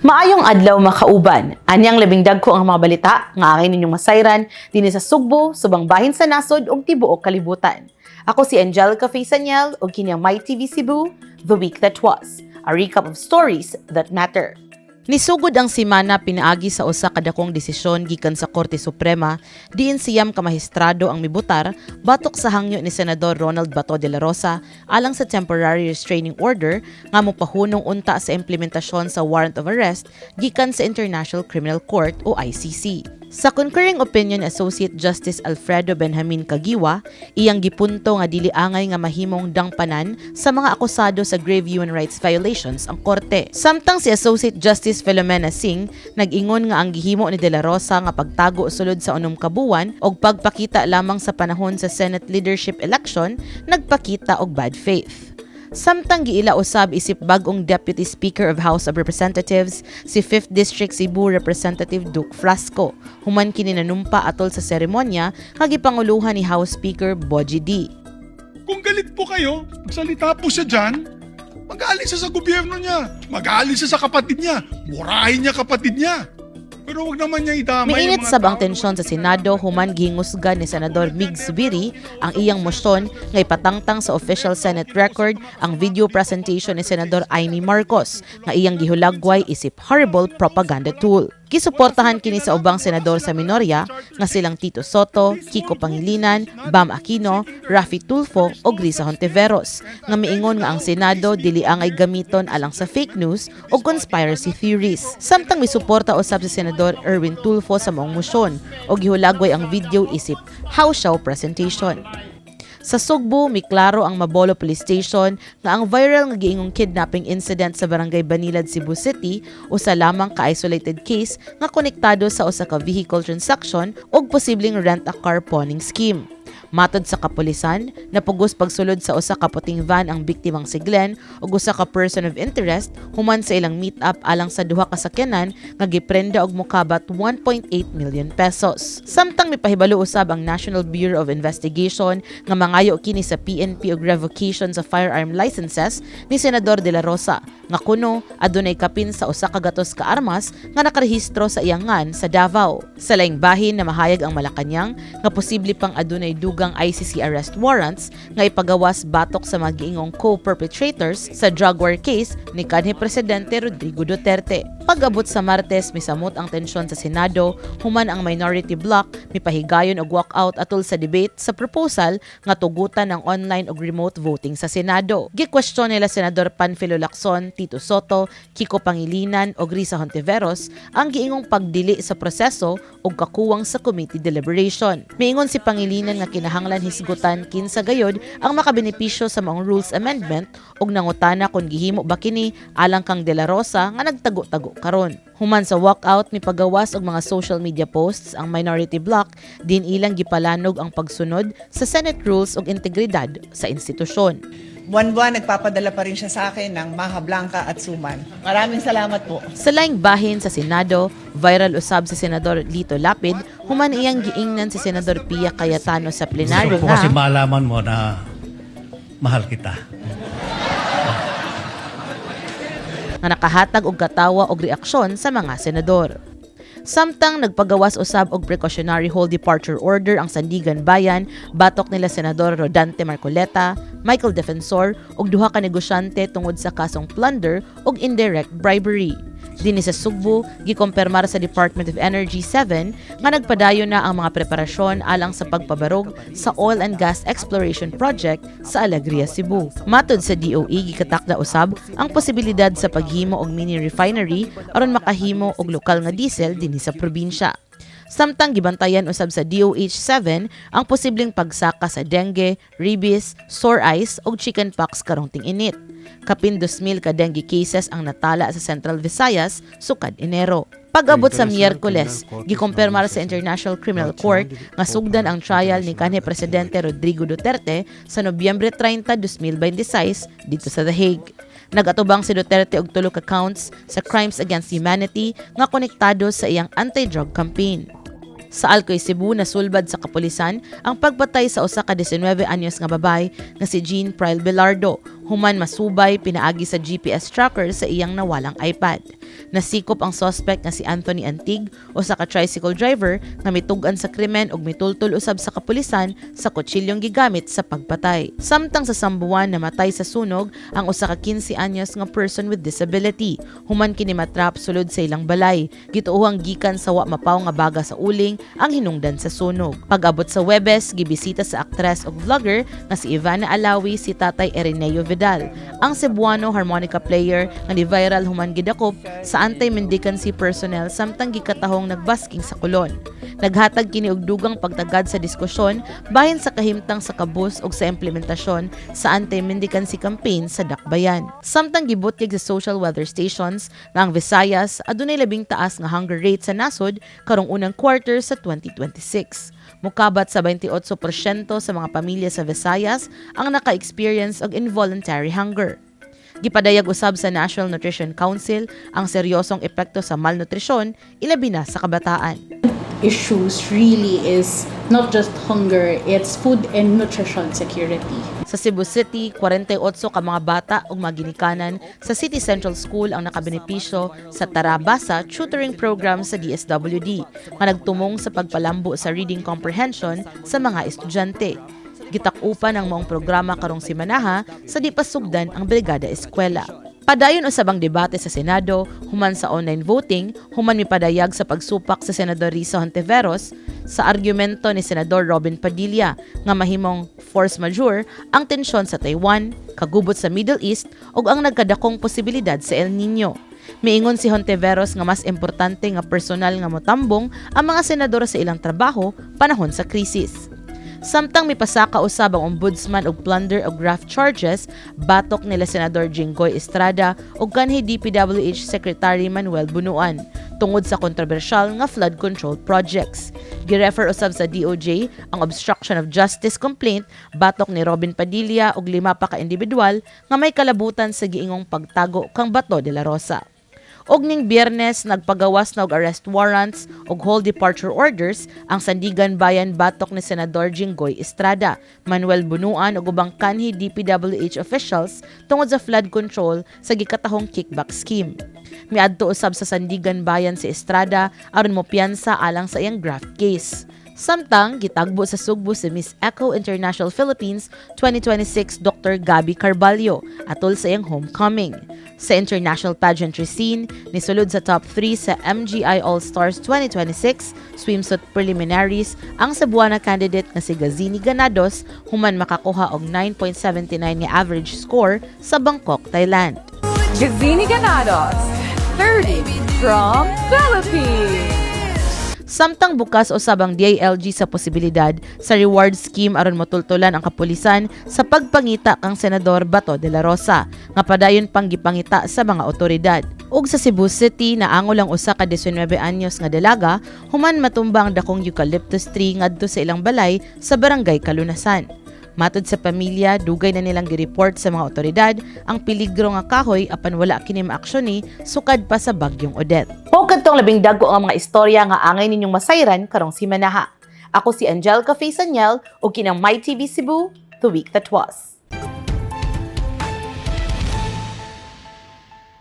Maayong adlaw, makauban. Anyang 12 ang mga balita nga akin ninyong masayran dinhi sa Sugbo, subang bahin sa nasod ug tibuok kalibutan. Ako si Angelica Faisaniel ug kini ang My TV Cebu, The Week That Was, a recap of stories that matter. Nisugod ang simana pinaagi sa usa ka dakong desisyon gikan sa Korte Suprema diin 9 ka mahistrado ang mibutar batok sa hangyo ni Senador Ronald Bato de la Rosa alang sa temporary restraining order nga mopahunong unta sa implementasyon sa warrant of arrest gikan sa International Criminal Court o ICC. Sa concurring opinion ni Associate Justice Alfredo Benjamin Caguioa, iyang gipunto nga dili angay nga mahimong dangpanan sa mga akusado sa grave human rights violations ang korte. Samtang si Associate Justice Philomena Singh nag-ingon nga ang gihimo ni De La Rosa nga pagtago sulod sa 6 ka buwan og pagpakita lamang sa panahon sa Senate leadership election nagpakita og bad faith. Samtang giila usab isip bag-ong Deputy Speaker of House of Representatives si 5th District Cebu Representative Duke Frasco human kini nanumpa atol sa seremonya nga gipanguluhan ni House Speaker Bojie Dy. Kung galit po kayo, magsalita po siya dyan, magalit siya sa gobyerno niya, magalit siya sa kapatid niya, murahin niya kapatid niya. Pero wag naman niya idamay yung Miinit mga sab ang tao. Tensyon sa Senado human gihingusgan ni Senador Migz Zubiri ang iyang mosyon nga ipatangtang sa official Senate record ang video presentation ni Senador Imee Marcos nga iyang gihulagway isip horrible propaganda tool. Gisuportahan kini sa ubang senador sa minorya nga silang Tito Sotto, Kiko Pangilinan, Bam Aquino, Raffy Tulfo o Risa Hontiveros nga miingon nga ang Senado dili angay gamiton alang sa fake news o conspiracy theories. Samtang misuporta usab si Senador Erwin Tulfo sa maong mosyon o gihulagway ang video isip house show presentation. Sa Sugbo, miklaro ang Mabolo Police Station nga ang viral nga giingong kidnapping incident sa Barangay Banilad, Cebu City usa lamang ka isolated case nga konektado sa usa ka vehicle transaction ug posibleng rent-a-car pawning scheme. Matod sa kapulisan, napugos pagsulod sa usa ka puting van ang biktimang si Glenn ug usa ka person of interest human sa ilang meet-up alang sa duha ka sakyanan nga giprenda og mokabat ₱1.8 million. Samtang mipahibalo usab ang National Bureau of Investigation nga mangayo kini sa PNP og revocation sa firearm licenses ni Senador De La Rosa nga kuno adunay kapin sa 100 ka armas nga nakarehistro sa iyang ngan sa Davao. Sa laing bahin, na mahayag ang Malacañang nga posible pang adunay dugang ICC arrest warrants nga ipagawas batok sa mga giingong co-perpetrators sa drug war case ni kanhi Presidente Rodrigo Duterte. Pag-abot sa Martes, misamot ang tensyon sa Senado human ang minority bloc mipahigayon og walkout atol sa debate sa proposal nga tugutan ang online ug remote voting sa Senado. Gikwestiyon nila Senador Panfilo Lacson, Tito Sotto, Kiko Pangilinan ug Risa Hontiveros ang giingong pagdili sa proseso ug kakuwang sa committee deliberation. Miingon si Pangilinan nga kinahanglan hisgutan kinsa gayod ang makabenepisyo sa maong rules amendment ug nangutana kung gihimo ba kini alang kang De La Rosa nga nagtago-tago karon. Human sa walkout, mipagawas og mga social media posts ang minority bloc din ilang gipalanog ang pagsunod sa Senate rules ug integridad sa institusyon. Buwan-buwan, nagpapadala pa rin siya sa akin ng Maja Blanca at Suman. Maraming salamat po. Sa laing bahin sa Senado, viral usab si Senador Lito Lapid human iyang giingnan si Senador Pia Cayetano sa plenaryo Gusto ko kasi nga malaman mo na mahal kita. Nga nakahatag og katawa og reaksyon sa mga senador. Samtang nagpagawas usab og precautionary hold departure order ang Sandiganbayan batok nila Senador Rodante Marcoleta, Michael Defensor ug duha ka negosyante tungod sa kasong plunder ug indirect bribery. Dinhi sa Sugbo, gikompirmar sa Department of Energy 7 nga nagpadayon na ang mga preparasyon alang sa pagpabarog sa oil and gas exploration project sa Alegria, Cebu. Matod sa DOE, gikatakda usab ang posibilidad sa paghimo og mini refinery aron makahimo og lokal nga diesel dinhi sa probinsya. Samtang gibantayan usab sa DOH 7 ang posibleng pagsaka sa dengue, rabies, sore eyes ug chickenpox karong ting-init. Kapin 2,000 ka dengue cases ang natala sa Central Visayas sukad Enero. Pag-abot sa Miyerkules, gikumpirmar sa International Criminal Court nga sugdan ang trial ni kanhi Presidente Rodrigo Duterte sa Nobyembre 30, 2026 didto sa The Hague. Nagatubang si Duterte og tulo ka counts sa crimes against humanity nga konektado sa iyang anti-drug campaign. Sa Alcoy, Cebu, nasulbad sa kapulisan ang pagpatay sa usa ka 19 anyos nga babae nga si Jean Pryle Belardo Human masubay pinaagi sa GPS tracker sa iyang nawalang iPad. Nasikop ang suspect nga si Anthony Antig, usa ka tricycle driver nga mitug-an sa krimen ug mitultol usab sa kapulisan sa kutsilyong gigamit sa pagpatay. Samtang sa Sambuan, namatay sa sunog ang usa ka 15 anyos nga person with disability. Human kini matrap sulod sa ilang balay. Gituohang gikan sa wa mapaw nga baga sa uling ang hinungdan sa sunog. Pag-abot sa Webes, gibisita sa aktres ug vlogger nga si Ivana Alawi si Tatay Ireneo Vidal, ang Cebuano harmonica player nga ni viral human gidakop sa anti-mendicancy personnel samtang gikatahong nagbasking sa kolon. Naghatag kini og dugang pagtagad sa diskusyon bahin sa kahimtang sa kabus ug sa implementasyon sa anti-mendicancy campaign sa Dakbayan. Samtang gibutyag sa social weather stations nga ang Visayas adunay labing taas nga hunger rate sa nasod karong unang quarter sa 2026. Mukabat sa 28% sa mga pamilya sa Visayas ang naka-experience og involuntary hunger. Gipadayag usab sa National Nutrition Council ang seryosong epekto sa malnutrisyon, ilabi na sa kabataan. Issues really is not just hunger, it's food and nutrition security. Sa Cebu City, 48 ka mga bata ug mga ginikanan sa City Central School ang nakabenepisyo sa Tarabasa tutoring program sa DSWD nga nagtumong sa pagpalambo sa reading comprehension sa mga estudyante. Gitak-upan ang maong programa karong simanaha sa di pa sugdan ang Brigada Eskwela. Padayon usab ang debate sa Senado human sa online voting, human mipadayag sa pagsupak sa Senador Risa Hontiveros sa argumento ni Senador Robin Padilla nga mahimong force majeure ang tensyon sa Taiwan, kagubot sa Middle East ug ang nagkadakong posibilidad sa El Nino. Miingon si Hontiveros nga mas importante nga personal nga motambong ang mga senador sa ilang trabaho panahon sa krisis. Samtang mipasaka usab ang ombudsman og plunder og graft charges batok nila Senador Jinggoy Estrada ug kanhi DPWH Secretary Manuel Bunuan tungod sa kontrobersyal nga flood control projects. Girefer usab sa DOJ ang obstruction of justice complaint batok ni Robin Padilla ug lima pa ka individual nga may kalabutan sa giingong pagtago kang Bato de la Rosa. Og ning Biyernes, nagpagawas na og arrest warrants ug hold departure orders ang Sandigan Bayan batok ni Senador Jinggoy Estrada, Manuel Bunuan ug ubang kanhi DPWH officials tungod sa flood control sa gikatahong kickback scheme. Miadto usab sa Sandigan Bayan si Estrada aron mopiyansa alang sa iyang graft case. Samtang gitagbo sa Sugbo si Miss Eco International Philippines 2026 Dr. Gabby Carballo atol sa iyang homecoming. Sa international pageantry scene, nisulod sa top 3 sa MGI All-Stars 2026 swimsuit preliminaries ang Cebuana candidate nga si Gazini Ganados human makakuha og 9.79 nga average score sa Bangkok, Thailand. Gazini Ganados, 30, from Philippines. Samtang bukas usab ang DILG sa posibilidad sa reward scheme aron motultolan ang kapulisan sa pagpangita kang Senador Bato de la Rosa nga padayon pang gipangita sa mga otoridad. Ug sa Cebu City, naangol ang usa ka 19 anyos nga dalaga human matumba ang dakong eucalyptus tree ngadto sa ilang balay sa Barangay Kalunasan. Matod sa pamilya, dugay na nilang gireport sa mga otoridad ang peligro nga kahoy apan wala kini maaksyon sukad pa sa Bagyong Odette. Mao kadtong labing dagko nga mga istorya nga angay ninyong masayran karong simanaha. Ako si Angelica Faisaniel ug kinang My TV Cebu, the week that was.